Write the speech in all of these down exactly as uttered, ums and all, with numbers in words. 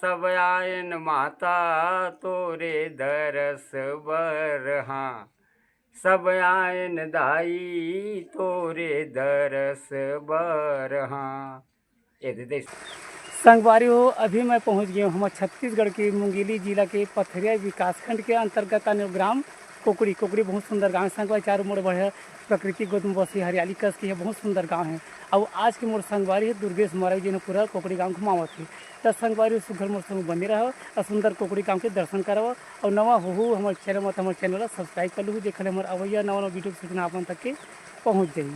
सब ion माता तोरे दरस बर, हाँ, सब आयन दाई तोरे दरस बर, हाँ। ये दे दे। संगवारी हो, अभी मैं पहुंच गया हूँ हमर छत्तीसगढ़ के मुंगेली जिला के पथरिया विकासखंड के अंतर्गत आने ग्राम कोकड़ी। कोकड़ी बहुत सुंदर गांव है संगवारी, चारों मुड़ बढ़िया प्रकृति गोद में बसी हरियाली कस के है, बहुत सुंदर गांव है। अउ आज के मोर संगवारी है दुर्गेश मरावी जी ने पूरा कोकड़ी गांव घुमावत है। त संगवारी हो, सुघर मोर संग बने रहो अउ सुंदर कोकड़ी गांव के दर्शन करव। अउ नवा होहू हमर चैनल में, त हमर चैनल ला सब्सक्राइब कर लूहू, जेखर ले हमर अवैया नवा नवा वीडियो के सूचना आप मन तक के पहुंच जाही।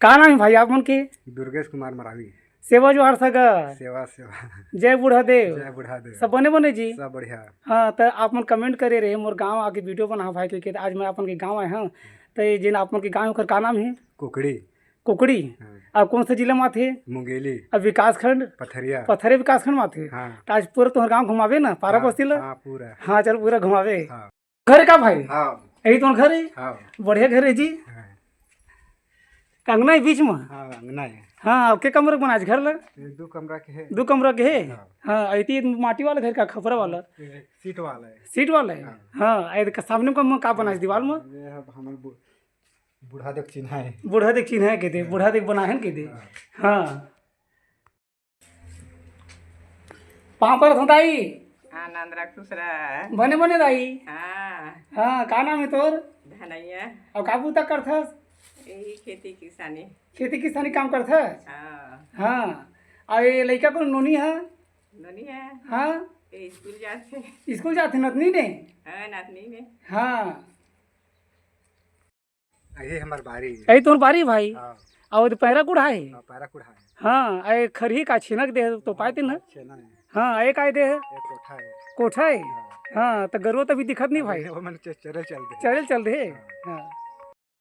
का नाम है भाई आप मन के? दुर्गेश कुमार मरावी। सेवा जोहार सगा। सेवा, सेवा। जय बूढ़ा देव। जय बूढ़ा देव। सब बने बने जी? सब बढ़िया। हाँ, त आप मन कमेंट करे रहे, मोर गांव आके वीडियो बना भाई के, के आज मैं आप मन के गांव आए हूँ। त ये जेन आप मन के गांव, ओकर का नाम है? कुकड़ी। कुकड़ी। हाँ। अब कौन सा जिला में आथे? मुंगेली। अब विकासखंड? पथरिया। पथरिया विकासखंड में आथे। हाँ। त आज पूरा तोहर गांव घुमावे ना, पारा हाँ, बस्ती ला? हाँ, पूरा। हाँ, चल पूरा घुमावे। हाँ। घर का भाई? हाँ। यही तुम्हार घर है? हाँ। बढ़िया घर है जी। हाँ। अंगना है बीच में? हाँ, अंगना है। हाँ, अब के कमरा के बनाए घर ला? ये दो कमरा के है। दो कमरा के है? हाँ। हाँ, ऐती माटी वाला घर का, खपरा वाला? ये सीट वाला है। सीट वाला है? हाँ। हाँ, ऐ देख, सामने का में का बनाए दीवार में? ये अब हमर बु-, बूढ़ा देख चिन्हा है। बूढ़ा देख चिन्हा है के दे, हाँ। बूढ़ा देख बना है के दे। हाँ। हाँ। पाँव परत हँव दाई। आनंद रह, खुश रह। बने बने दाई। हाँ। हाँ, का नाम है तोर? धनैया। अउ का बूता करथस? यही खेती किसानी। खेती किसानी काम करथस? हाँ। हाँ। अउ ये लइका कोन, नोनी है? नोनी है। हाँ। ये स्कूल जाथे। स्कूल जाथे नतनी ने? हाँ, नतनी ने। हाँ। यही हमर बारी है। यही तोर बारी भाई? हाँ। अउ तो पैरा कुढ़ा है? हाँ, पैरा कुढ़ा है। हाँ, अरे खरही का छिनक दे तो पाए थे ना? हाँ, छेना है। हाँ, एक आए दे है? एक कोठा है। कोठा है? हाँ। हाँ, तो गरुआ तो अभी दिखत नहीं भाई। वो मन च-, चरे चल दे। चरे चल दे। हाँ। हाँ।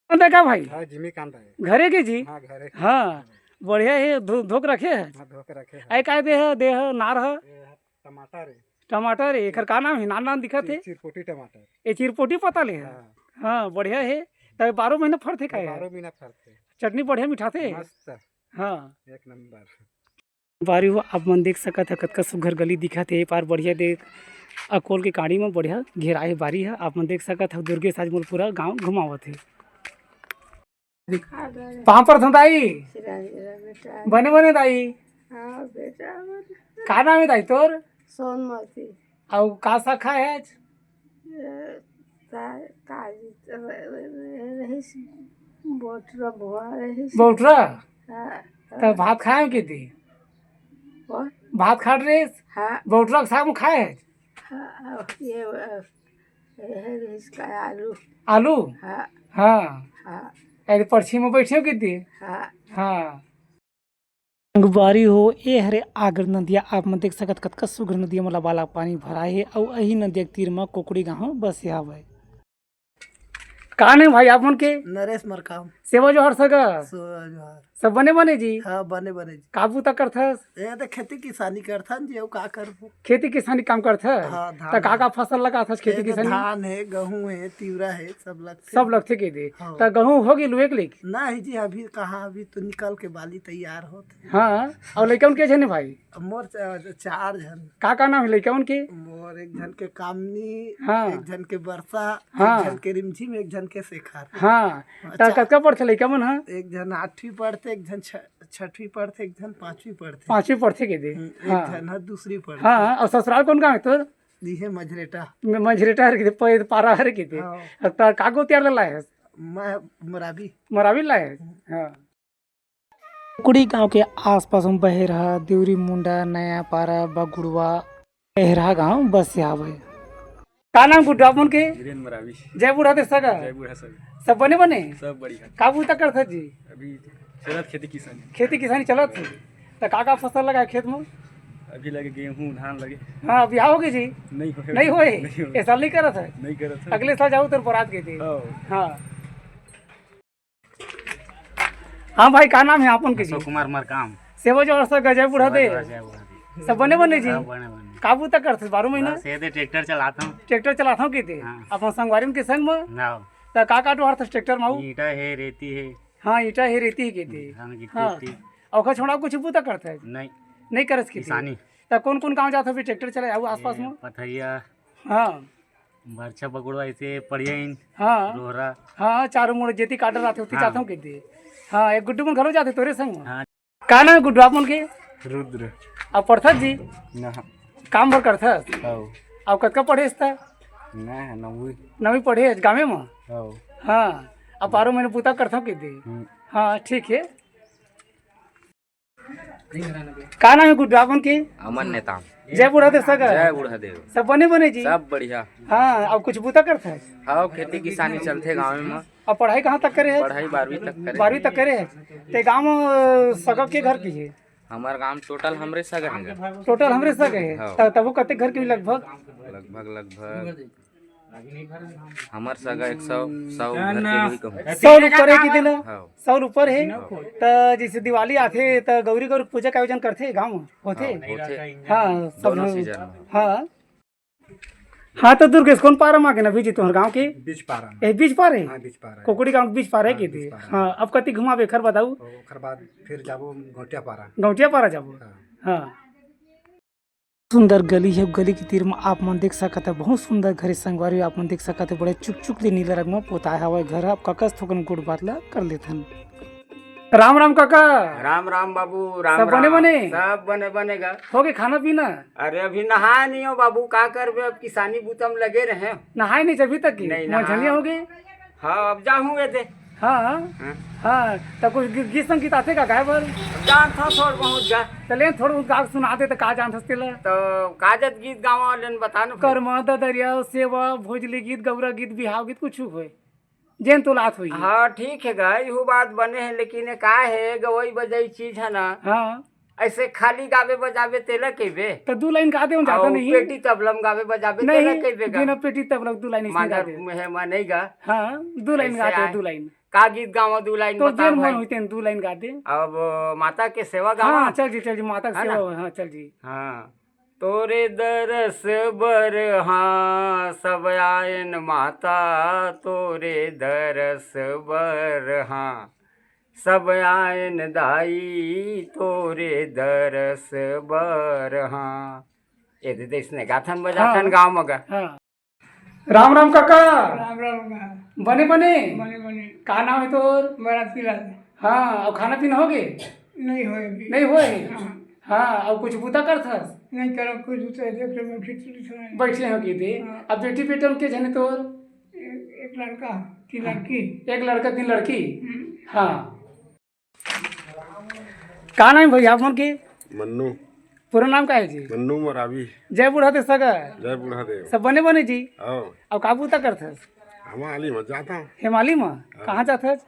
कौन देखा भाई? हाँ, जिमी कांत है। घरे के जी? हाँ, घरे के। हाँ, बढ़िया है, धो-, धोक रखे है? हाँ, धोक रखे है। अरे का दे है, दे है, नार है? ये है टमाटर है। टमाटर है, एकर का नाम है? नान नान दिखत है? चिर-, चिरपोटी टमाटर। ये चिरपोटी पता ले है? हाँ। हाँ, बढ़िया है। तब बारह महीना फरथे का है? बारह महीना फरथे। चटनी बढ़िया मिठाथे? मस्त। हाँ। एक नंबर। बारी हो, आप मन देख सकत ह, कतका सुघर गली दिखत हे। ए पार बढ़िया देख, अकोल के काड़ी म बढ़िया घेराए हे बारी ह। आप मन देख सकत ह, दुर्गेश आज मोर पूरा गांव घुमावत हे। पाँव परत हँव दाई। सिरा, सिरा बेटा। बने, बने दाई। हाँ, बेटा, बने। का नाम हे दाई तोर? सोनमती। अउ का साग खाए हस? ए, का, का जी, रहिस, बोटरा बोआ रहिस। बोटरा? हाँ, त हाँ। भात खाए हस के दे? कौन? भात खात रहिस? हाँ। बोटरा के साग म खाए हस? हाँ, ये, ये रहिस का आलू। आलू? हाँ। हाँ। हाँ। अरे, परछी म बइठे हस के दे? हाँ। हाँ। संगवारी हो, ए हरे आगर नदिया। आप मन देख सकत, कतका सुघर नदिया म लबालब पानी भराए हे अउ एही नदिया के तीर म कोकड़ी गांव बसे हावय। का नाम भाई आप मन के? नरेश मरकाम। सेवा जोहार सगा। सेवा जोहार। सब बने बने जी? हाँ, बने बने जी। का बूता करथस? ये तो खेती किसानी करथन जी, अउ का करबो? खेती किसानी काम करथस? हाँ, धान त का का फसल लगाथस खेती किसानी? धान हे, गहूं हे, तिवरा हे, सब लगथे। सब लगथे के दे। हाँ। त गहूं हो गे लुए के लेके? नहीं जी, अभी कहाँ, अभी तो निकल के बाली तैयार होत हे। हाँ, अउ लइका मन के झन हे भाई? मोर च-, चार झन। का का नाम हे लइका मन के? मोर एक झन के कामनी, हाँ। एक झन के बरसा, हाँ। एक झन के रिमझिम, एक झन के शेखर। हाँ, त चार। कतका पढ़थे लइका मन ह? एक झन आठवीं पढ़थे, एक झन छ-, छठवीं पढ़थे, एक झन पांचवीं पढ़थे। पांचवीं पढ़थे के दे? हम्म, एक हाँ। झन ह दूसरी पढ़थे। हाँ, अउ ससुराल कोन गांव हे तोर? इहे मझरेटा। म-, मझरेटा हरे के दे, प-, पारा हरे के दे। हाँ। अउ त का गोतियार ला लाए हस? मैं मरावी। मरावी लाए हस? हम्म। हाँ। कुकड़ी गांव के आसपास म बहेरहा, देवरी मुंडा, नया पारा, बगुड़वा, बहेरहा गांव बसे हावय। का नाम गुड्डू आप मन के? वीरेन मरावी। जय बूढ़ा देव सगा। जय बूढ़ा सगा। सब बने बने? सब बढ़िया। का बूता करथस जी? अभी चलत खेती किसानी। खेती किसानी चलत हे। त का का फसल लगाए खेत म? अभी लगे गेहूं, धान लगे। हाँ, बिहाव होगे जी? नहीं होए। नहीं होए? नहीं होए। ए साल नहीं करत हे? नहीं करत हे। अगले साल जाहू तोर बरात के दे। हाँ। हाँ। हाँ भाई, का नाम हे आप मन के जी? अशोक कुमार मरकाम। सेवा जोहार सगा, जय बूढ़ा देव। जय बूढ़ा देव। सब बने बने जी? सब बने बने। का बूता करथस बारह महीना? बस ये दे ट्रैक्टर चलाथंव। ट्रैक्टर चलाथंव के दे? हाँ। अपन संगवारी मन के संग म? हाँ। त का का डोहारथस ट्रैक्टर म? ईंटा हे, रेती हे। हाँ, ईंटा हे, रेती हे के दे? धान गिट्टी हाँ। उट्टी। अउ ओखर छोड़ा कुछ बूता करथस? नहीं। नहीं करस के दे? किसानी। त कौन कौन गांव जात हो अभी ट्रैक्टर चलाए, अउ आसपास ये में? पथरिया, हाँ। बरछा बगुड़वा, ऐसे पड़िया इन, हाँ। रोहरा। हाँ, चारों मुड़ जेती काटर आथे, ओती हाँ। जात हो कहिथे। हाँ, एक गुड्डू मन घलो जाथे तोरे संग में। हाँ। का नाम हे गुड्डू आप मन के? रुद्र। अउ पढ़थस जी? ना। काम भर करथस? हव। अउ कतका पढ़े हस त? ना, नवी। नवी पढ़े हस, गाँवे म? हव। हाँ, अउ बारो महीना बूता करथव कहिथे। हम्म। हाँ, ठीक हे। का नाम हे गुड्डू आप मन के? अमन नेताम। जय बुढ़ादेव सगा। जय बुढ़ादेव। सब बने बने जी? सब बढ़िया। हाँ, अउ कुछ बूता करथस? हव, खेती किसानी चलथे गाँवे म। अउ पढ़ाई कहाँ तक करे हस? पढ़ाई बारहवीं तक करे। बारहवीं तक करे हस। ते गाँव म सगा के घर के हे? हमर गाँव total हमरे सगा हे गा। Total हमरे सगा हे। हाँ। त-, तभो कतेक घर के लगभग? लगभग, लगभग हमर सगा एक सौ, सौ घर के होही कहूँ। सौ ले ऊपर हे कहिथे ना? हाँ। सौ ले ऊपर हे। हाँ। त जैसे दिवाली आथे त गौरी गौरी पूजा के आयोजन करथे गाँव म? होथे? हाँ, होथे। हाँ, सब दोनों लोग। Season म। हाँ। हाँ, त दुर्गेश, कोन पारा म आगे ना बीजी तुँहर गाँव के? बीच पारा म। ए, बीच पारा हे? हाँ, बीच पारा हे। कोकड़ी गाँव के बीच पारा हे हाँ, कहिथे। बीच पारा। हाँ, अब कति घुमाबे, एखर बताऊ। ओखर बाद फिर जाबो गौटिया पारा। गौटिया पारा जाबो। हाँ। हाँ। सुंदर गली हे, गली के तीर म आप मन देख सकत हे, बहुत सुंदर घर हे संगवारी, आप मन देख सकत हे, बड़े चुक चुक ले नीला रंग म पोताय हवय घर ह। अब कका से थोकन गोठ बात ला कर लेथन। राम राम कका। राम राम बाबू, राम सब बने राम। बने? सब बने बने गा। होगे खाना पीना? अरे अभी नहाय नइ हों बाबू, का करबे, अब किसानी बूता म लगे रहेंव। नहाय नइ अभी तक के? नहीं नहाय। मंझनिया होगे? हाँ, अब जाहूँ एदे। हाँ, हाँ। हाँ। हाँ, त कुछ गी-, गीत संगीत आथे का गाय बर? जानथँव थोड़ बहुत गा। त ले थोड़ बहुत गा के सुना दे त का जानथस तेला? त का जात गीत गावँव, ले न बता न फिर। करम ददरिया सेवा, भोजली गीत, गौरा गीत, बिहाव गीत, कुछु होय। जेन तोला आत होही। हाँ, ठीक हे गा, इहू बात बने हे, लेकिन ये का हे, गवई बजई चीज हे ना। हाँ। ऐसे खाली गाबे बजाबे तेला कहिबे। त दू line गा दे, जादा अउ नहीं। पेटी तबला म गाबे बजाबे तेला नहीं, कहिबे गा। बिना पेटी तबला दू line इसने गा मांझर दे। में हे, मैं नहीं गा। हाँ, दू line ऐसे गा दे, आय। दू line। का गीत गावँव दू line तो बता जेन भाई। मन होही तेन दू line गा दे। अब माता के सेवा गावँव। हाँ, चल जी, चल जी, माता के है ना? सेवा, हाँ, चल जी। हाँ। तोरे दरस बर हाँ, सब आयन माता, तोरे दरस बर हाँ, सब आयन दाई, तोरे दरस बर हाँ। एदे अइसने गाथन बजाथन हाँ। गाँव म गा। हाँ। राम राम कका। राम राम का। बने बने? बने बने। का नाम हे तोर? बराती लाल। हाँ, अउ खाना पीना होगे? नहीं होय अभी। नहीं होय? हाँ। हाँ, अउ कुछ बूता करथस? नहीं करँव, कुछ बूता हे, देख ले, मैं खिचड़ी सुनाई। बइठे हो कहिथे। हाँ। अब बेटी बेटा म के झन हे तोर? एक, एक लड़का, तीन लड़की। एक लड़का, तीन लड़की? हम्म। हाँ। का नाम हे भैया आप मन के? मन्नू। पूरा नाम का हे जी? मन्नू मरावी। जय बुढ़ादेव सगा। जय बुढ़ादेव। सब बने बने जी? हव। अउ का बूता करथस? हेमाली म जाथँव। हेमाली म? हाँ। कहाँ जाथस?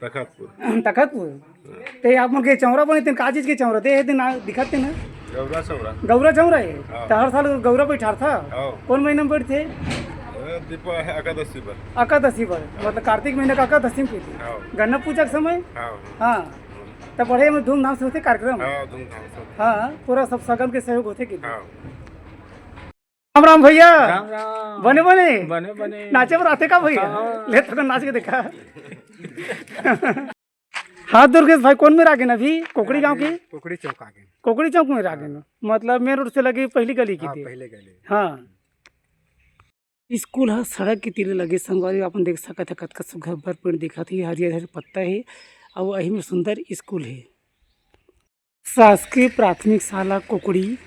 तखतपुर। तखतपुर? हाँ। ते आप मन के चौरा बने तेन का चीज के चौरा? ते हे तेन ना दिखत तेन ना? गौरा चौरा। गौरा चौरा हे? हाँ। त हर साल गौरा बइठारथा? हव। कोन महीना म बइठथे? ए, दीपा हे एकादशी बर। एकादशी बर, मतलब कार्तिक महीना के एकादशी म कहिथे। हव। गन्ना पूजा के समय? हव। हाँ। त बड़े म धूमधाम से होथे कार्यक्रम? हाँ, धूमधाम से होथे। हाँ, पूरा सब सगन के सहयोग होथे कहिथे। हाँ। राम राम भैया। राम राम। बने बने? बने बने। नाचे बर आथे का भैया? हाँ। ले थोड़ा नाच के देखा। हाँ दुर्गेश भाई, कोन मेर आगेन अभी? कोकड़ी गांव के? कोकड़ी चौक आगेन। कोकड़ी चौक मेर आगेन। हाँ। मतलब main road से लगे पहली गली की हाँ, थी। पहले गली। हाँ। स्कूल ह सड़क के तीर लगे संगवारी, अपन देख सकत ह कतका सुघ्घर बर पेड़ दिखत हे, हरियर हरियर पत्ता हे, अउ एही में सुंदर स्कूल हे। शासकीय प्राथमिक शाला कोकड़ी,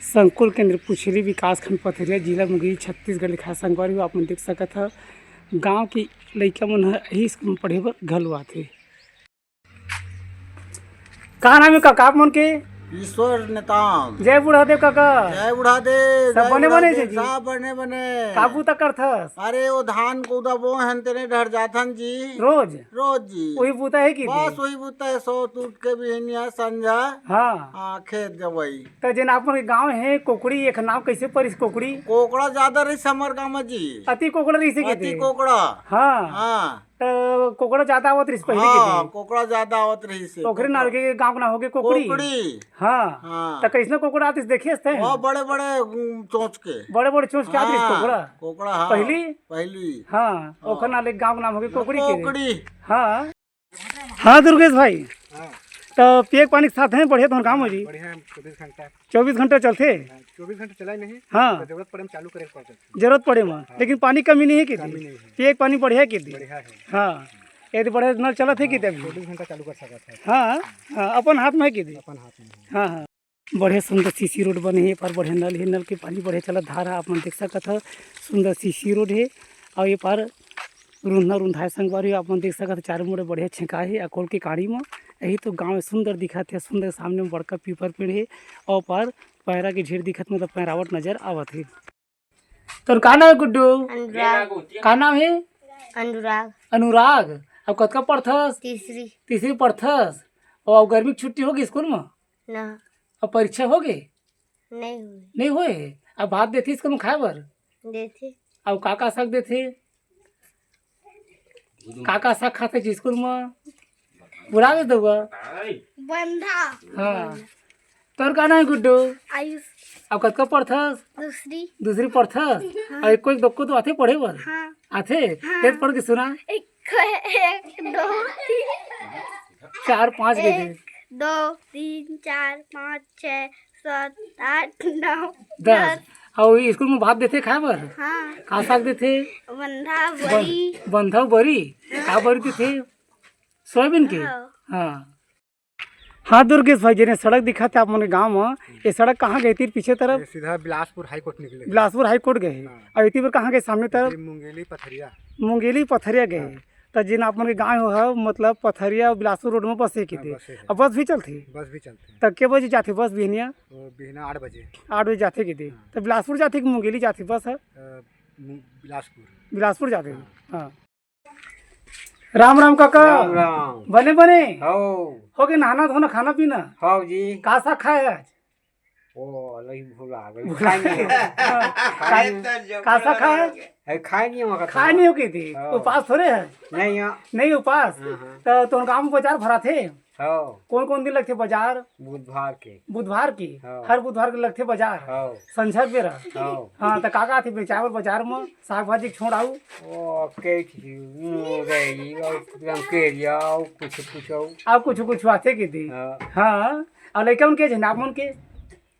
संकुल केंद्र पुछेली, विकासखंड पथरिया, जिला मुंगेली, छत्तीसगढ़ लिखाय। संगवारी हो, अपन देख सकत ह गांव के लइका मन ह एही स्कूल में पढ़े बर घलो आथे। का नाम हे कका आप मन के? ईश्वर नेताम। जय बुढ़ादेव कका। जय बुढ़ादेव, सब जय बने बने बुढ़ादेव, जी? सब बने बने। का बूता करथस? अरे, वो धान कूदा बोए हन, तेने डहर जाथन जी। रोज? रोज जी। वही बूता हे कि बस जी? वही बूता हे, सो टूट के बिहनिया संझा। हाँ। हाँ, खेत गवई। त जेन आप मन के गांव हे कोकड़ी, एखर नाम कइसे परिस कोकड़ी? कोकड़ा जादा रहिस हमर गांव में जी। अति कोकड़ा रहिस हे अति कहिथे? कोकड़ा। हाँ। हाँ। त कोकड़ा जादा आवत रहिस पहली हाँ, के दिन। कोकड़ा जादा आवत रहिस हे। ओखरे नाम के गांव के नाम होगे कोकड़ी। कोकड़ी। हाँ। हाँ। त कइसना कोकड़ा आतिस देखे हस तैं? वो बड़े बड़े, उम, चोंच के। बड़े बड़े चोंच के आतिस हाँ, कोकड़ा? कोकड़ा, हाँ। पहली? पहली। हाँ, हाँ। ओखर नाम ले गांव के नाम होगे कोकड़ी के। कोकड़ी। हाँ। हाँ दुर्गेश भाई। हाँ। त पिए के पानी के साधन हे बढ़िया तोहर गाँव में जी? बढ़िया हे, चौबीस घंटा। चौबीस घंटा चलथे? हाँ, चौबीस घंटा चला ही नहीं। हाँ। तो जरूरत पड़े में चालू करे के पड़ जाथे। जरूरत पड़े में, हाँ। लेकिन पानी कमी नहीं हे कि कमी जी? नहीं हे। पिए के पानी बढ़िया हे कि जी? बढ़िया हे। हाँ, यदि बढ़िया नल चलत हे कि हाँ, अभी? चौबीस घंटा चालू कर सकत हे। हाँ, हाँ, अपन हाथ में हे कि जी? अपन हाथ में हे। हाँ, हाँ। बढ़िया सुंदर सीसी रोड बने हे, ए पार बढ़िया नल हे, नल के पानी बढ़िया चलत धारा आप मन देख सकत हव। सुंदर सीसी रोड हे, अउ ए पार रुंधना रुंधाए संगवारी हो, आप मन देख सकत हव, चारों मुड़े बढ़िया छेंकाए हे अकोल के काड़ी म। यही तो गाँव सुंदर दिखत हे, सुंदर सामने म बड़का पीपर पेड़ हे, अउ पार पैरा के झीर दिखत, मतलब पैरावट नजर आवत हे। तोर का नाम हे गुड्डू? अनुराग। का नाम हे? अनुराग। अनुराग। अब कतका पढ़थस? तीसरी। तीसरी पढ़थस। अउ गर्मी के छुट्टी होगे स्कूल म? ना। अब परीक्षा होगे? नहीं हुए। नहीं होए? अब भात देथे स्कूल म खाए बर? देथे। अब का का साग देथे? का का साग खाथे जी स्कूल म? बुला दे दउआ। बंधा। हाँ। तोर का नाम हे गुड्डू? आयुष। अब कतका पढ़थस? दूसरी। दूसरी पढ़थस? हाँ। अउ एको एक दो तो आथे पढ़े बर? हाँ। आथे? हाँ। तेज पढ़ के सुना। एक, एक, दो, तीन। चार, पाँच कह दे। एक, दो, तीन, चार, पाँच, छः, सात, आठ, नौ, दस। दस। अउ ये स्कूल म भात देथे खाए बर? हाँ। का साग देथे? बंधा, बन-, बरी। बंधा, बरी? का बरी देथे? सोयाबीन के? हाँ। हाँ। हाँ दुर्गेश भाई, जेने सड़क दिखत हे आप मन के गाँव म, ये सड़क कहाँ गे हे? तीर पीछे तरफ? ये सीधा बिलासपुर हाई कोर्ट निकले। बिलासपुर हाई कोर्ट गे हे। हाँ। अउ एती बर कहाँ गे हे सामने तरफ? ये मुंगेली पथरिया। मुंगेली पथरिया गे हे। हाँ। त जेन आप मन के गाँव हो, मतलब पथरिया अउ बिलासपुर रोड म बसे हे हाँ, कहिथे। बसे हे। अब बस भी चलथे? बस भी चलथे। त के बजे जाथे बस बिहनिया? वो बिहना आठ बजे। आठ बजे जाथे कहिथे। हाँ। त बिलासपुर जाथे कि मुंगेली जाथे बस ह? अ, मु-, बिलासपुर। बिलासपुर जाथे। हाँ। हाँ। राम राम काका। राम राम। बने बने? हौ। होगे नहाना धोना, खाना पीना? हौ जी। का साग खाए आज? ओ, अलग ही भुला गए। भुला खाए नहीं हो। गए। खाए नहीं। का साग खाए आज? अरे खाए नहीं हो, खाए नहीं हो कहिथे? हौ। उपास थोड़े हे? नहीं हो। नहीं उपास? हाँ, हाँ। त तोर गाँव म बाजार भराथे? हौ। कौन कौन दिन लगथे बाजार? बुधवार के। बुधवार के? हौ। हर बुधवार के लगथे बाजार? हौ। संझा के बेरा? हौ। हाँ, त का का आथे बेचाए बर बाजार म? साग भाजी के छोड़ आऊ? ओ, के चीज, मुरई, अउ एकदम केरिया, अउ कुछ कुछ, अउ। अउ कुछ कुछ आथे कहिथे? हाँ। हाँ, अउ लइका मन के झन, आप मन के?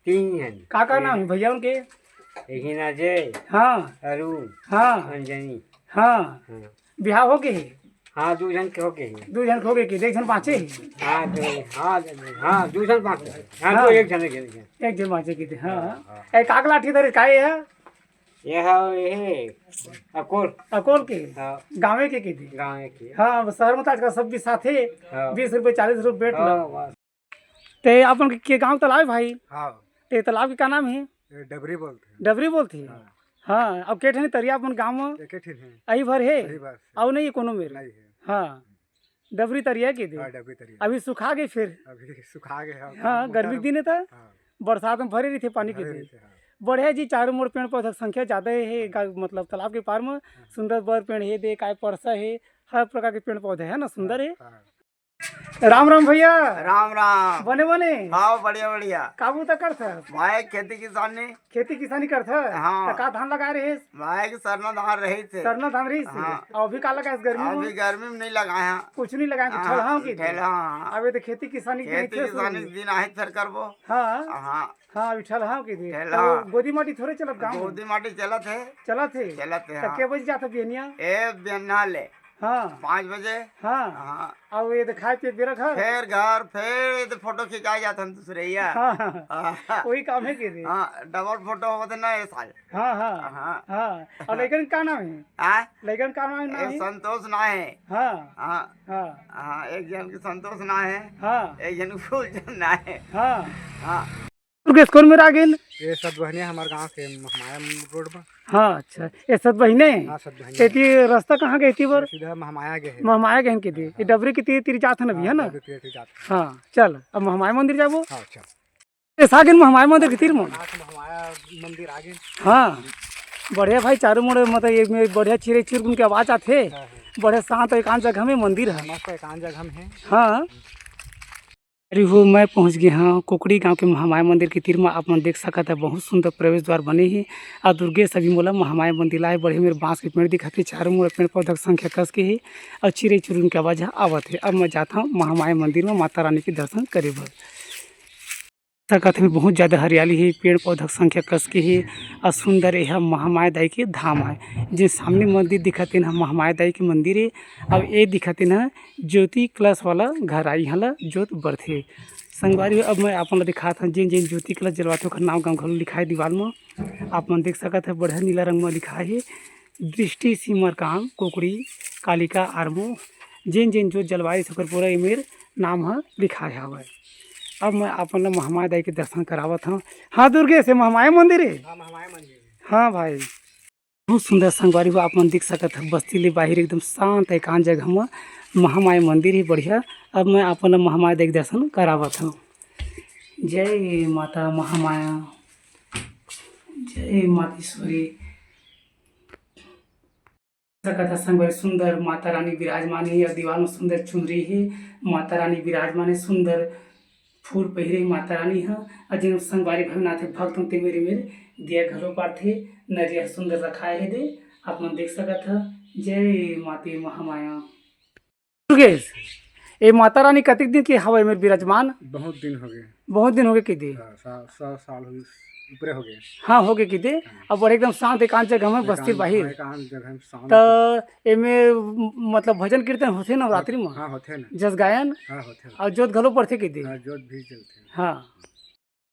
तीन झन। का का नाम हे भैया उनके? एक झन अजय, हाँ। अरुण, हाँ। अंजनी। हाँ। हाँ। बिहाव होगे हे? हाँ, दू झन के होगे हे। दू झन के होगे कहिथे, एक झन बाँचे हे? हाँ, दू, हाँ, हाँ, दू झन बाँचे हे। हाँ, हाँ। दू, एक झन, एक झन, एक झन। एक झन बाँचे हे कहिथे, हाँ। हाँ, हाँ। ए, का का लाठी धरे, का ये हे? ये हे, ये हे, अकोल। अकोल के? हाँ। गाँवे के कहिथे? गाँवे के। हाँ, अब शहर म त आजकल सब बिसाथे, हाँ। बीस रुपये, चालीस रुपये बेट हाँ, ल। बस। ते अपन के, के गाँव तालाब हे भाई? हाँ। ते तालाब के का नाम हे? ये डबरी बोलथे। डबरी बोलथे? हाँ। हाँ, अब के ठन तरिया अपन गाँव म? एके ठिन हे। अही भर हे? अही भर हे। अउ नहीं हे कोनो मेर? नहीं हे। हाँ। डबरी तरिया कहिथे? हाँ, डबरी तरिया। अभी सुखा गे फिर? अभी सुखा गे हे, हाँ, मोटा गर्मी के दिन हे त? हाँ। बरसात म भरे रहिथे पानी भरे कहिथे। रहिथे, हाँ। बढ़िया जी, चारों मुड़ पेड़ पौधा के संख्या जादा हे, गा-, मतलब तालाब के पार म हाँ। सुंदर बर पेड़ हे, दे काय परसा हे, हर प्रकार के पेड़ पौधा हे ना, सुंदर हाँ, हे। हाँ। राम राम भैया। राम राम। बने बने? हाँ, बढ़िया बढ़िया। का बूता करथस? मैं खेती किसानी। खेती किसानी करथस? हाँ। त का धान लगाए रहिस? मैं के सरना धान रहिस हे। सरना धान रहिस हे? हाँ। अउ अभी का लगाए हस गर्मी म? अभी गर्मी म नहीं लगाए हँव। कुछ नहीं लगाए हँव, हाँ, ठलहा हँव कहिथे। ठलहा हँव। अब ये तो खेती किसानी के खेती किसानी के दिन आही फेर करबो। हाँ। हाँ। हाँ, अभी ठलहा हँव कहिथे। ठलहा। त गोदी माटी थोड़े चलत गाँव म? गोदी माटी चलत हे। चलत हे? चलत हे, त हाँ। के बजे जाथस बिहनिया? ए, बिहनिया ले। हाँ। पाँच बजे। हाँ। हाँ। अउ ये तो खाए पिए बेरा घर। फेर घर, फेर ये तो फोटो खिंचाए जाथन दूसरे या। हाँ, हाँ। हाँ। वही काम हे कहिथे। हाँ, डबल फोटो होथे ना ये साल। हाँ, हाँ। हाँ। हाँ। अउ लइकन के का नाम हे? हाँ? लइकन के का नाम हे, नाम ए, हे? संतोष नाम हे। हाँ। हाँ। हाँ। हाँ, एक झन के संतोष नाम हे। हाँ। एक झन के फूलचंद नाम हे। हाँ। हाँ। दुर्गेश, कोन मेर आ गेन? ये सतबहिनिया हमर गांव के महमाया रोड म। हाँ, अच्छा, ये सतबहिने? हाँ, सतबहिने। एती रस्ता कहाँ गे एती बर? ये सीधा महमाया गे हे। महमाया गे हे कहिथे। हाँ, ये हाँ। डबरी के तीर तीर जात हन अभी, हाँ, है ना? डबरी तीर तीर जात हन। हाँ, चल, अब महमाया मंदिर जाबो। हाँ, चल। ये सागिन महमाया मंदिर के तीर म। हाँ, महमाया मंदिर आ गेन। हाँ, बढ़िया भाई, चारों मुड़ मतलब ये में बढ़िया चिरई चिरगुन के आवाज आथे। हाँ, हाँ। बढ़िया शांत एकांत जगह में मंदिर हे। मस्त एकांत जगह में हे। हाँ। अरे हो, मैं पहुँच गे हँव कुकड़ी गाँव के महामाया मंदिर के तीर म। आप मन देख सकत ह, बहुत सुंदर प्रवेश द्वार बने हे। अउ दुर्गेश अभी मोला महामाया मंदिर लाए बढ़े। मेर बांस के पेड़ दिखत हे, चारों मुड़ा पेड़ पौधा के संख्या कस के हे अउ चिरई चुरुन के आवाज ह आवत हे। अब मैं जात हँव महामाया मंदिर म माता रानी के दर्शन करे बर। सकत हे, बहुत ज्यादा हरियाली हे, पेड़ पौधा के संख्या कस के हे। अउ सुंदर एहा महामाया दाई के धाम आय। जे सामने मंदिर दिखत हे ना, महामाया दाई के मंदिर हे। अब ए दिखत हे ना, ज्योति कलश वाला घर आय, इहाँ ला जोत बरथे। संगवारी हो, अब मैं आप मन ला दिखात हँव, जेन जेन ज्योति कलश जलवाथे, ओखर नाम गाम घलो लिखाए दीवाल म। आप मन देख सकत ह, बढ़िया नीला रंग म लिखाए हे, दृष्टि, सिमरकाम, कुकड़ी, कालिका, आरमू, जेन जेन जोत जलवाए, ओकर पूरा एमेर नाम ह लिखाए हावय। अब मैं आप मन ला महामाया दाई के दर्शन करावत हँव। हाँ दुर्गेश, ए महामाया मंदिर हे? हाँ, महामाया मंदिर हे। हाँ भाई, बहुत सुंदर संगवारी हो, आप मन देख सकत ह, बस्ती ले बाहिर एकदम शांत एकांत जगह म महामाया मंदिर हे, बढ़िया। अब मैं आप मन ला महामाया दाई के दर्शन करावत हँव। जय माता महामाया, जय मातेश्वरी। सकत ह संगवारी, सुंदर माता रानी विराजमान हे अउ दीवाल म सुंदर चुनरी हे। माता रानी विराजमान हे, सुंदर फूल पहिरे हे माता रानी ह। अउ जेन संगवारी भवन आथे भक्त मन, ते मेर मेर दिया घलो पारथे। नरिया ह सुंदर रखाए हे दे, आप मन देख सकत ह। जय माते महामाया। दुर्गेश, ए माता रानी कतेक दिन के हवय मेर विराजमान? बहुत दिन हो गए। बहुत दिन हो गए कहि दे? हाँ, सा-, सौ साल हो गए, ऊपरे हो गए। हाँ, हो गए कहि दे। हाँ। अब बड़े एकदम शांत एकांत जगह में बस्ती एकांत, बाहिर। हाँ, एकांत जगह में शांत। त एमे म-, मतलब भजन कीर्तन होथे नवरात्रि में? हाँ, होथे ना। जस गायन? हाँ, होथे। अउ जोत घलो बरथे कहि दे? हाँ, जोत भी जलथे। हाँ।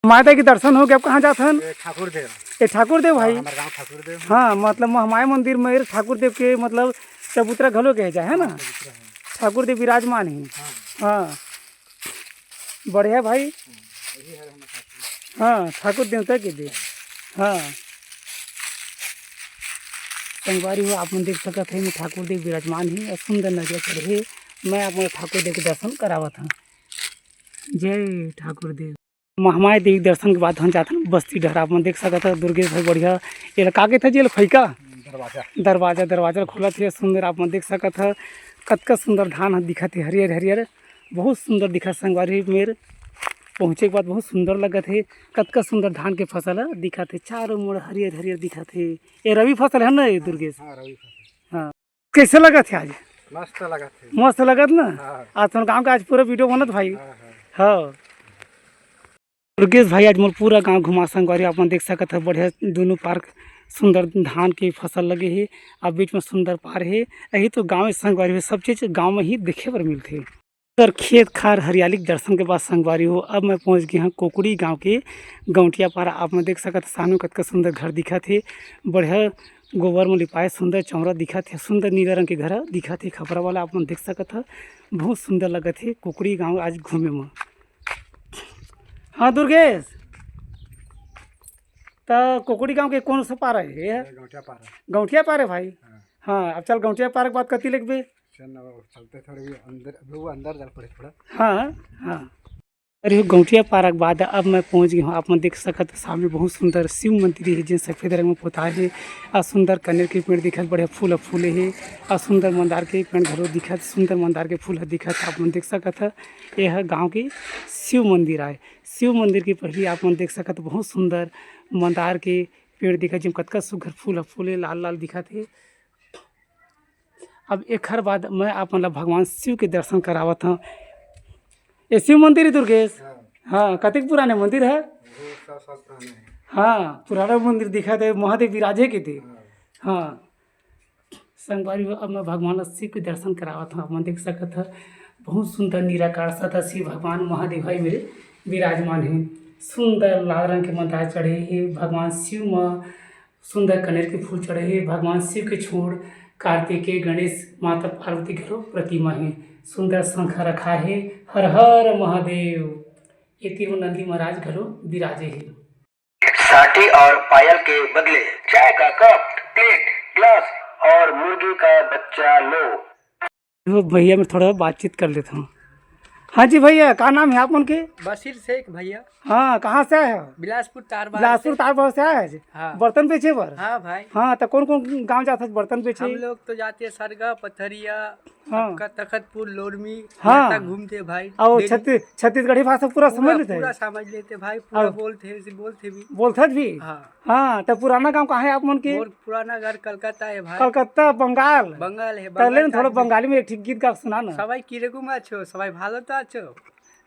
माता के दर्शन हो गए, अब कहाँ जात हन? ए, ठाकुर देव। ए, ठाकुर देव भाई। हाँ, हमारे गाँव ठाकुर देव। हाँ, मतलब महामाया मंदिर में ठाकुर देव के मतलब चबूतरा घलो कहे जाए, है ना? हाँ, चबूतरा है। ठाकुर देव विराजमान ही। हाँ। हाँ। बढ़िया भाई। यही है हमारा ठाकुर। हाँ, ठाकुर देवता के देव। हाँ। संगवारी हो, आप मन देख सकत हे, एमे ठाकुर देव विराजमान हे अउ सुंदर नरिया चढ़े हे। मैं आप मन ठाकुर देव के दर्शन करावत हँव। जय ठाकुर देव। महामाया देवी दर्शन के बाद हम जाथन बस्ती डहर। आप मन देख सकत ह दुर्गेश भाई बढ़िया, एला का कहिथे जी, एला फइका? दरवाजा। दरवाजा, दरवाजा ल खोलत हे। सुंदर आप मन देख सकत ह, कतका सुंदर धान ह दिखत हे, हरियर हरियर, बहुत सुंदर दिखत संगवारी मेर। पहुँचे के बाद बहुत सुंदर लगत हे, कतका सुंदर धान के फसल ह दिखत हे, चारों मुड़ हरियर हरियर दिखत हे। ये रबी फसल है ना ये दुर्गेश? हाँ, रबी फसल। हाँ। कैसे लगत हे आज? मस्त लगत हे। मस्त लगत ना? हाँ। आज तुमन गाँव के आज पूरा वीडियो बनत भाई। हाँ, हाँ। हाँ। दुर्गेश भाई आज मोर पूरा गाँव घुमा संगवारी, आप मन देख सकत ह, बढ़िया दोनों पार सुंदर धान के फसल लगे हे, अउ बीच में सुंदर पार हे। यही तो गाँव हे संगवारी हो, सब चीज गाँव में ही देखे बर मिलथे। अगर खेत खार हरियाली के दर्शन के बाद संगवारी हो, अब मैं पहुँच गे हँव कुकड़ी गाँव के गौंटिया पारा। आप मन देख सकत ह, सामने कतका सुंदर घर दिखत हे, बढ़िया गोबर म लिपाए सुंदर चौरा दिखत हे, सुंदर नीला रंग के घर दिखत हे, खपरा वाला। आप मन देख सकत ह, बहुत सुंदर लगत हे कुकड़ी गाँव आज घूमे म। हाँ दुर्गेश, त कुकड़ी गाँव के कौन सा पारा हे ये? ये गौंटिया पारा। गौंटिया पारा भाई? हाँ। हाँ, अब चल गौंटिया पारा के बाद कति लेगबे? चल ना, वो चलते थोड़े भी अंदर, अभी वो अंदर जा पड़े थोड़ा। हाँ, हाँ। अरे हो गौंटिया पारा के बाद अब मैं पहुँच गे हँव। आप मन देख सकत ह सामने बहुत सुंदर शिव मंदिर हे, जेन सफेद रंग में पोताए हे। अउ सुंदर कनेर के पेड़ दिखत, बढ़िया फूल ह फूले हे। अउ सुंदर मंदार के पेड़ घलो दिखत, सुंदर मंदार के फूल ह दिखत। आप मन देख सकत ह, ये ह गाँव के शिव मंदिर आय। शिव मंदिर के पहिली आप मन देख सकत ह, बहुत सुंदर मंदार के पेड़ दिखत, जेम कतका सुघ्घर फूल ह फूले, लाल लाल दिखत हे। अब एखर बाद मैं आप मन ला भगवान शिव के दर्शन करावत हँव। ये शिव मंदिर हे दुर्गेश? हाँ। हाँ, कतेक पुराने मंदिर हे? वो सौ साल पुराना है। हाँ, पुराना मंदिर दिखत हे, महादेव विराजे के दे। हाँ। हाँ। संगवारी हो, अब मैं भगवान ला शिव के दर्शन करावत हँव। आप मन देख सकत ह, बहुत सुंदर निराकार सदा शिव भगवान महादेव हे मेर विराजमान हे। सुंदर लाल रंग के मंदार चढ़े हे। भगवान शिव म सुंदर कनेर के फूल चढ़े हे। भगवान शिव के छोड़ कार्तिकेय, गणेश, माता पार्वती घलो प्रतिमा हे। सुंदर शंख रखा हे। हर हर महादेव। ये तीर म नंदी महाराज घलो विराजे हे। साठी और पायल के बदले चाय का कप, प्लेट, ग्लास और मुर्गी का बच्चा लो। वो भैया, मैं थोड़ा बातचीत कर लेता हूँ। हाँ जी भैया, का नाम है आप मन के? बशीर शेख भैया। हाँ, कहाँ से आए हो? बिलासपुर तार बाजार बिलासपुर से। तार बाजार से आए हैं? हाँ। बर्तन बेचे बर? हाँ भाई। हाँ, तो कौन कौन गाँव जात हो बर्तन बेचे? हम लोग तो जाते हैं सरगा, पथरिया, हाँ। सबका तखतपुर, लोरमी, हाँ। यहाँ तक घूमते भाई, अउ daily। छत्ती-, छत्तीसगढ़ी भाषा पूरा पूरा, समझ लेते हैं? पूरा समझ लेते भाई, पूरा अउ बोलते हैं, ऐसे बोलते भी। बोलथस भी? हाँ। हाँ, त पुराना गाँव कहाँ है आप मन के? मोर पुराना घर कलकत्ता है भाई। कलकत्ता, बंगाल? बंगाल है, त बंगाल ले न थोड़ा का आदमी। बंगाली में एक ठिक गीत गा के सुना ना। सबाई किरगुम आछो, सबाई भालो तो आछो।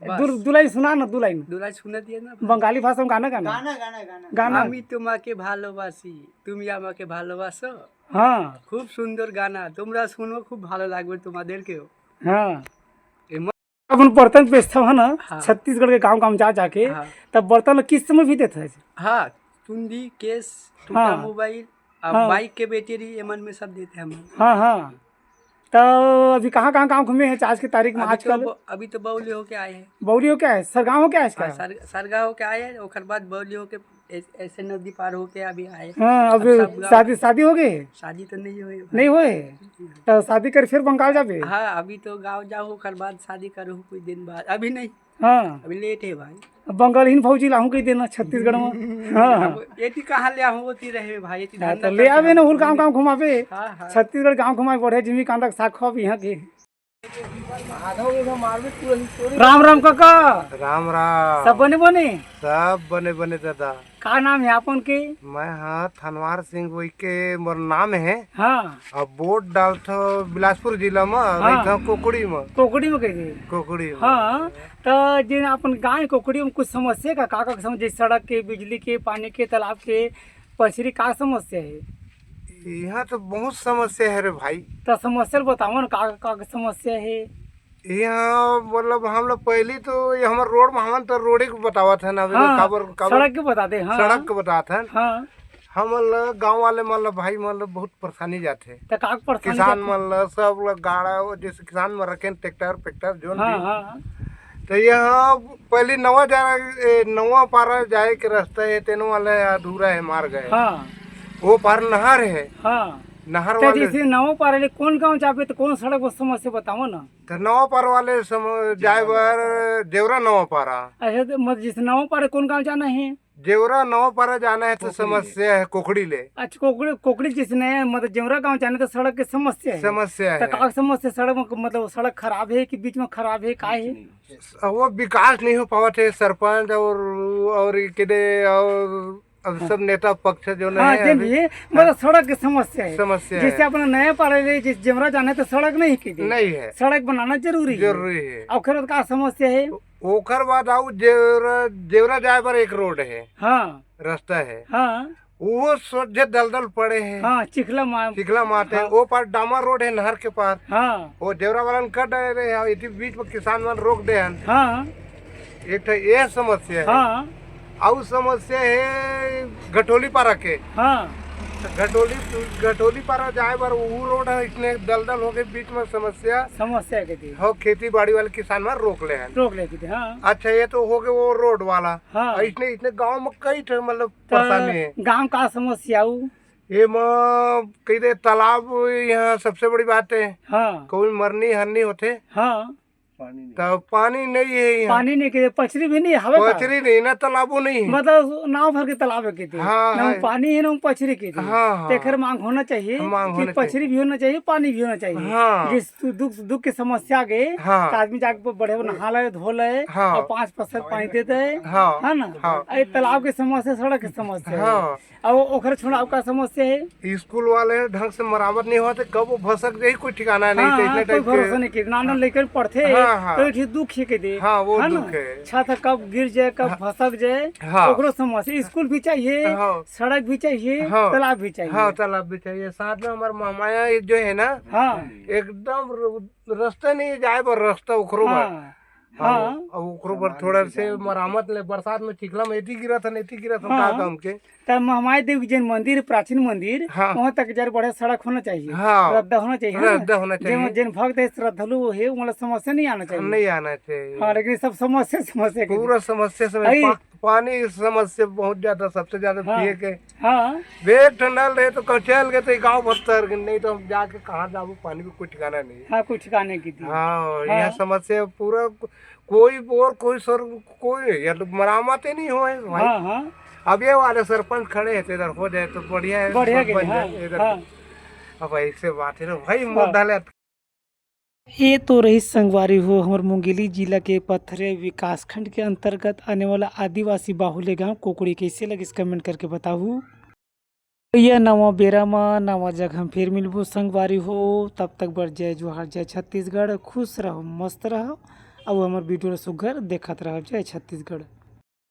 बस। दु-, दु लाइन सुना ना, दु लाइन। दु लाइन सुना दिए ना। बंगाली भाषा में गाना गाना। गाना, गाना, गाना। गाना। আমি তোমাকে ভালোবাসি, তুমি আমাকে ভালোবাসো। हाँ। खूब सुंदर गाना, तुमरा सुनो, खूब भालो लागबे तुम्हादेर के। हाँ। ए, म- अपन बर्तन बेचथव है ना, हाँ। छत्तीसगढ़ के गाँव गाँव जा जाके, हाँ। तब बर्तन ला किस्त में भी देथव? हाँ, चुंदी, केस, टूटा हाँ। मोबाइल, अब हाँ। बाइक के बैटरी, एमन में सब देते हैं हम। हाँ, हाँ। तो अभी कहाँ कहाँ गाँव घूमे हैं आज के तारीख में, अभी तो आजकल? ब-, अभी तो बौली होके आए हैं। बौली होके आए, सरगाँव होके आए इसका? हाँ, सर-, सरगाँव होके आए हैं, ओकर बाद बौली होके ऐ-, ऐसे नदी पार होके अभी आए। हाँ, अब अभी सब गाँव शादी, शादी हो गई? शादी तो नहीं हुई भाई। नहीं हुए? हम्म। तो शादी कर फिर बंगाल जाबे? हाँ, अभी तो गाँव जाओ, ओकर बाद शादी करो कुछ दिन बाद, अभी नहीं। हाँ। अभी लेट है भाई। अब बंगाल ही भौजी लाहूँ कह देना छत्तीसगढ़ में। हाँ। अब एती कहाँ ले आहूँ, ओती रहे भाई, एती हाँ, धंधा तो ले करके आबे ना, हम हुल गाँव गाँव घुमाबे। हाँ, हाँ। छत्तीसगढ़ गाँव घुमाए, बढ़े जिमी कांदा के साग खाबे यहाँ के। राम राम काका। राम राम। सब बने बने? सब बने बने दादा। का नाम है आपन के? मैं हाँ थनवार सिंह वही के मोर नाम है। हाँ। अब वोट डालथो बिलासपुर जिला में, हाँ। रहिथो कोकड़ी में। कोकड़ी में कह दे। कोकड़ी में। हाँ, तो जिन अपन गाँव कोकड़ी में कुछ समस्या का, का, का समस्या, जैसे सड़क के, बिजली के, पानी के, तालाब के, पछरी का समस्या है? यहाँ तो बहुत समस्या है रे भाई। तो समस्या ल बताओ ना, का, का, का समस्या है? यहाँ मतलब हम लोग पहली तो ये हमार रोड में हमन तो रोडे को बतावत है ना, अभी हाँ, काबर, काबर सड़क के बताते हैं, हाँ। सड़क के बताते हैं। हाँ। हमन ल गाँव वाले मन ल भाई मन ल बहुत परेशानी जाथे। त का परेशानी किसान जाथे? मन ल सब ल गाड़ा, जैसे किसान मन रखें ट्रैक्टर, ट्रैक्टर जोन हाँ, भी। हाँ। तो यहाँ पहली नवा जाना, ए, नवा पारा जाए के रास्ता है, तेनो वाला अधूरा है, मार्ग है। हाँ। वो पार नहर है। हाँ। नहर तो वाले जैसे नवा पारा ले कौन गाँव जाबे तो कौन सड़क पर समस्या बताओ ना। तो नवा पारा वाले सम-, जाए बर जेवरा नवा पारा। अच्छा, तो मतलब जैसे नवा पारा कौन गाँव जाना है? जेवरा नवा पारा जाना है तो कोकड़ी ले। समस्या है कोकड़ी ले। अच्छा, कोकड़ी, कोकड़ी जैसे नया मतलब जेवरा गाँव जाना है तो सड़क की समस्या है। समस्या तो है। का समस्या, सड़क में मतलब सड़क खराब है कि बीच में खराब है, का है? अब वो विकास नहीं हो पावत है, सरपंच और, और ये के दे और अब हाँ। सब नेता पक्ष जो हाँ, नहीं है जिन अभी भी, मतलब हाँ। सड़क की समस्या है। समस्या जैसे है। अपना नया पारा ले, जैसे जेवरा जाना है तो सड़क नहीं की दे। नहीं है। सड़क बनाना जरूरी है। जरूरी है। और फिर का समस्या है? ओकर बाद आऊ जेवरा, जेवरा जाए बर एक रोड है, हाँ। रास्ता है। हाँ। वो सोझे दलदल पड़े हैं। हाँ, चिखला मा-, चिखला माते, हाँ। वो पार डामर रोड है नहर के पार। हाँ। वो जेवरा वालन कर डरे रहे हैं, इसी बीच में किसान मन रोक दे हैं। हाँ। एक तो ये समस्या है। हाँ। आऊ समस्या है घटोली पारा के। हाँ। तो घटोली, घटोली पारा जाए बर वो रोड है, इसने दलदल हो गए, बीच में समस्या। समस्या के थी। हो, खेती बाड़ी वाले किसान मन रोक ले हैं। रोक ले के थी, हाँ। अच्छा, ये तो हो गए वो रोड वाला। हाँ। और इसने, इसने गांव में कई ठे मतलब तो परेशानी है। गांव का समस्या उ? ये म-, कही दे तालाब यहाँ सबसे बड़ी बात है। हाँ। कोई मरनी हरनी होते। हाँ। पानी नहीं। तो पानी नहीं है यहाँ। पानी नहीं के, पछरी भी नहीं, हवे का? पछरी नहीं ना, तालाबो नहीं है। मतलब नाव भर के तालाब है के दे। हाँ, ना हाँ। पानी है, ना पछरी के दे। हाँ, हाँ। तेखर मांग होना चाहिए मांग कि होना पछरी चाहिए। भी होना चाहिए, पानी भी होना चाहिए। हाँ। जिस दुख, दुख की समस्या के हाँ। तो आदमी जाके बढ़े नहा ले, धो ले हाँ। और पाँच पसर पानी दे दे। हाँ। है ना? हाँ। ये तालाब की समस्या, सड़क की समस्या है। हाँ। अब ओकर छोड़ा, आपका समस्या है? स्कूल वाले ढंग से मरामत नहीं होते, कब वो भसक जाही, कोई ठिकाना नहीं, हाँ, तो इतने हाँ, कोई टाइप के भरोसा नहीं कि नाना हाँ। लेकर पढ़ते, हाँ, हाँ। तो एक ठे दुख ही के दे, हाँ, वो है ना? दुख है। छत कब गिर जाए, कब हाँ। भसक जाए, हाँ। ओकरो समस्या। स्कूल भी चाहिए, हाँ। सड़क भी चाहिए, हाँ। तालाब भी चाहिए। हाँ, तालाब भी चाहिए। साथ में हमारे मामा यहाँ एक जो है ना, हाँ। एकदम र-, रास्ता नहीं है, जाए पर रास्ता उखरो हाँ। हाँ। हाँ, अब ओकरो पर थोड़ा से मरामत ले, बरसात में चिखला में एती गिरत हन, एती गिरत हन, हाँ। का काम के? त महमाई देवी के जेन मंदिर, प्राचीन मंदिर, हाँ। वहाँ तक जर बढ़े सड़क होना चाहिए, हाँ। रद्दा होना चाहिए, है ना? रद्दा होना चाहिए। जेन, जेन भक्त है, श्रद्धालु है, वो वाला समस्या नहीं आना चाहिए। नहीं आना चाहिए। हाँ, लेकिन सब समस्या, समस्या के पूरा समस्या, समस्या, अरे, पा-, पानी की समस्या बहुत ज्यादा, सबसे ज्यादा हाँ। पिए के। हाँ। एक ठो नल रहे तो कहूँ चल गए तो ये गाँव भर तर गए, नहीं तो हम जाके कहाँ जाबो, पानी को कोई ठिकाना नहीं। हाँ, कोई ठिकाने की थी। हाँ, हाँ। यहाँ समस्या पूरा कोई बोर, कोई सर, कोई या तो मरामत ही नहीं हुआ है भाई। हाँ, हाँ। अब ये वाले सरपंच खड़े हैं, तो इधर हो जाए तो बढ़िया है, बढ़िया सब के, बन हाँ, जाए इधर। हाँ। अब ऐसे बात है ना भाई, हाँ। मुद्दा ले ये तो रहिस संगवारी हो हमर मुंगेली जिला के पथरिया विकासखंड के अंतर्गत आने वाला आदिवासी बाहुले गांव कुकड़ी। कैसे लगिस, कमेंट करके बताहू। भैया, नवा बेरा म नवा जगह म फिर मिलबो संगवारी हो। तब तक बर जय जोहार, जय छत्तीसगढ़। खुश रहो, मस्त रहो, अउ हमर वीडियो ल सुग्घर देखत रहो। जय छत्तीसगढ़।